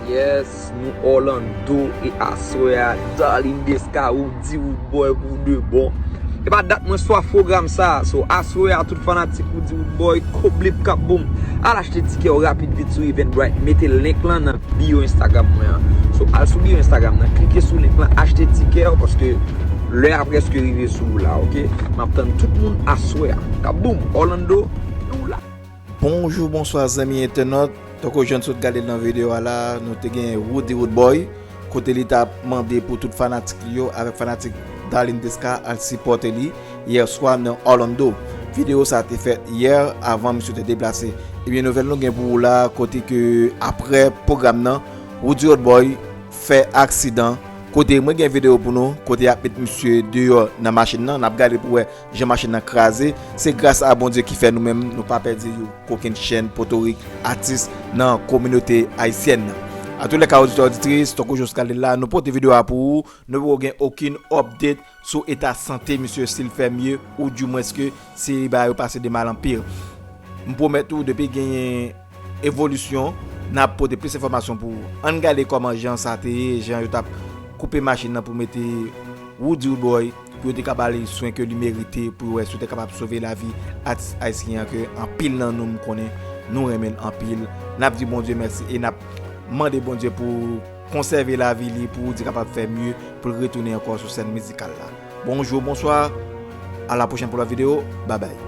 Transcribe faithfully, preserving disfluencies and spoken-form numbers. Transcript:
Yes, nou Orlando e aswè a, Darline Desca, Roody Roodboy pou de bon. E pa dat mwen swaf pwogram sa, so aswè a tout fanatik Roody Roodboy, Koblip k ap boom. Al achte tikè w rapid vit sou Eventbrite, mete link lan nan bio Instagram mwen an. So al sou bio Instagram nan, klike sou link lan, achte tikè w, paske lè a prèske rive sou ou la, oke? M ap tann tout moun aswè a. K ap boom, Orlando, nou la. Bonjou, bonswa zanmi entènot. Tankou jan n sot gade l nan videyo a la, nou te gen Roody Roodboy, kote li t ap mande pou tout fanatik li yo avèk fanatik Darline Desca al sipòte li yè swa nan Orlando. Videyo sa te fèt yè avan misye te deplase. Ebyen, nouvèl nou gen pou ou la, kote ke aprè pwogram nan, Roody Roodboy fè aksidan. Kote mwen gen videyo pou nou, kote y ap met misye deyò nan machin nan, n ap gade pou wè jan machin nan kraze. Se gras a Bondye ki fè nou menm, nou pa pèdi yon kokenn chenn potorik atis nan kominote ayisyèn nan. Antoulèka, oditè, oditris, tankou jan w gade l la, nou pote videyo a pou ou. Nou poko gen okenn update sou eta sante misye, si l fè mye, oudimwenske si bagay yo pase de mal an pi. M pwomèt ou, depi genyen evolisyon, n ap pote plis enfòmasyon pou ou. Ann gade kòman jan sa te ye, jan yo t ap koupe machin nan pou mete Roody Roodboy, pou yo te ka ba li swen ke li merite, pou yo wè si yo te kapab sove lavi atis ayisyen an, ke anpil nan nou, m konnen, nou renmen l anpil. N ap di Bondye mèsi e n ap mande Bondye pou konsève lavi li, pou Roody kapab fè mye, pou l retounen ankò sou sèn mizikal la. Bonjou, bonswa, a la pwochèn pou lòt videyo, babay.